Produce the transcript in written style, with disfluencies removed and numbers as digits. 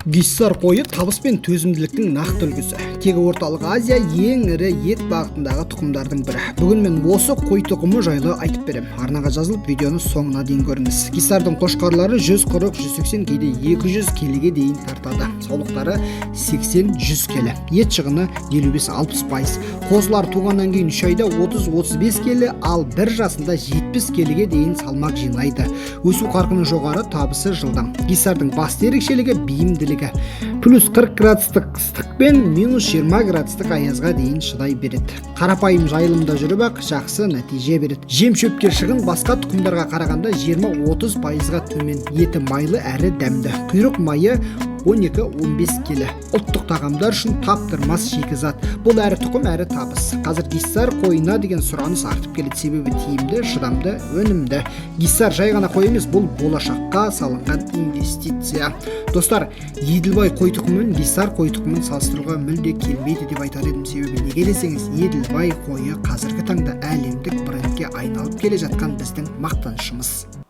Гиссар қойы – табыс пен төзімділіктің нақты үлгісі. Тегі Орталық Азия, ең ірі ет бағытындағы тұқымдардың бірі. Бүгін мен осы қой тұқымы жайлы айтып беремін. Арнаға жазылып, видеоны соңына дейін көріңіз. Гиссардың қошқарлары 140-180, кейде 200 келіге дейін тартады. Саулықтары 80-100 келі. Ет шығыны 55-60%. Қозылар туғаннан кейін 3 айда 30-35 келі, ал бір жасында 70 келіге дейін салмақ жинайды. Өсу қарқыны жоғары, табысы жылдам. Гиссардың басты ерекшелігі – бейімділігі. Плюс 40 градустық ыстық пен минус 20 градустық аязға дейін шыдай береді. Қарапайым жайылымда жүріп ақ жақсы нәтиже береді. Жем шөпке шығын басқа тұқымдарға қарағанда 20-30%-ға төмен. Еті майлы әрі дәмді. Құйрық майы 12-15 келі. Ұлттық тағамдар үшін таптырмас шикізат. Бұл әрі тұқым, әрі табыс. Қазір гиссар қойына деген сұраныс артып келеді, себебі тиімді, шыдамды, өнімді. Гиссар жай ғана қой емес, бұл болашаққа салынған инвестиция. Достар, Еділбай қой тұқымы мен гиссар қой тұқымын салыстыруға мүлде келмейді деп айтар едім. Себебі неге десеңіз, Еділбай қойы қазіргі таңда әлемдік брендке айналып келе жатқан біздің мақтанышымыз.